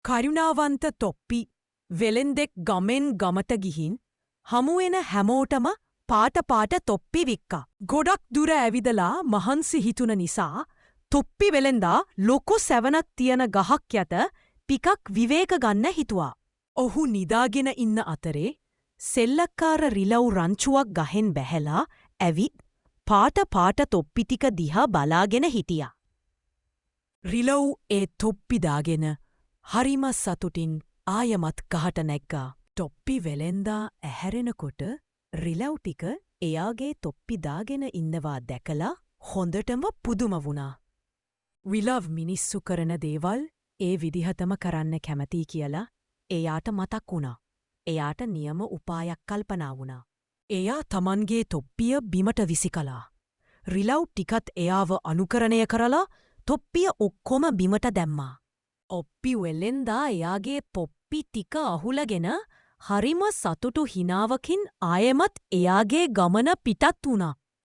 කරුණාවන්ත තොප්පි වෙලෙන්දෙක් ගමෙන් ගමට ගිහින් හමුවෙන හැමෝටම පාට පාට තොප්පි වික්කා. ගොඩක් දුර ඇවිදලා මහන්සි හිතුන නිසා තොප්පි වෙලෙන්දා ලොකු සැවනක් තියෙන ගහක් යට ටිකක් විවේක ගන්න හිතුවා. ඔහු නිදාගෙන ඉන්න අතරේ සෙල්ලක්කාර රිලව් රංචුවක් ගහෙන් බැහැලා ඇවිත් පාට පාට තොප්පි ටික දිහා බලාගෙන හිටියා. රිලව් ඒ තොප්පි දාගෙන හරිම සතුටින් ආයමත් ගහට නැග්ගා. තොප්පි වෙලෙන්දා ඇහැරෙනකොට රිලව් ටික එයාගේ තොප්පි දාගෙන ඉන්නවා දැකලා හොඳටම පුදුම වුණා. රිලව් මිනිස්සු කරන දේවල් ඒ විදිහටම කරන්න කැමතියි කියලා එයාට මතක් වුණා. එයාට නියම උපායක් කල්පනා වුණා. එයා තමන්ගේ තොප්පිය බිමට විසිකලා. රිලව් ටිකත් එයාව අනුකරණය කරලා තොප්පිය ඔක්කොම බිමට දැම්මා. තොප්පි වෙලෙන්දා එයාගේ තොප්පි ටික අහුලගෙන හරිම සතුටු හිනාවකින් ආයෙමත් එයාගේ ගමන පිටත් වුණා.